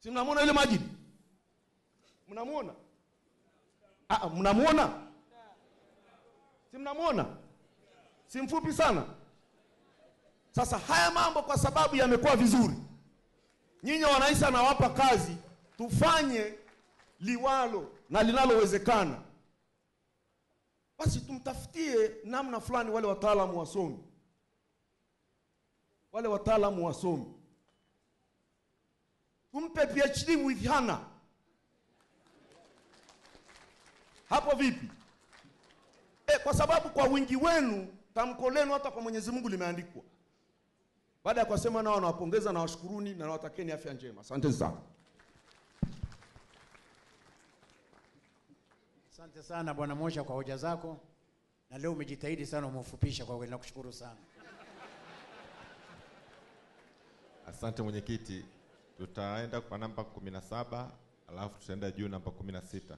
Si mnamuona yule Majidi? Mnamuona? Ah, mnamuona? Si mnamuona? Si mfupi sana? Sasa haya mambo kwa sababu yamekuwa vizuri, nyinyi wanaisa nawapa kazi, tufanye liwalo na linalowezekana. Basi tumtafutie namna fulani wale wataalamu wasomi. Wale wataalamu wasomi. Tumpe PhD with Hannah. Hapo vipi? Kwa sababu kwa wingi wenu tamko lenu hata kwa Mwenyezi Mungu limeandikwa. Baada ya kusema nao nawapongeza na washukuruni na nawatakieni afya njema. Asante sana. Asante sana Bwana Mosha kwa hoja zako, na leo umejitahidi sana, umefupisha kwa kweli, nakushukuru sana. Asante mwenyekiti. Tutaenda kwa namba 17 alafu tutaenda juu namba 16.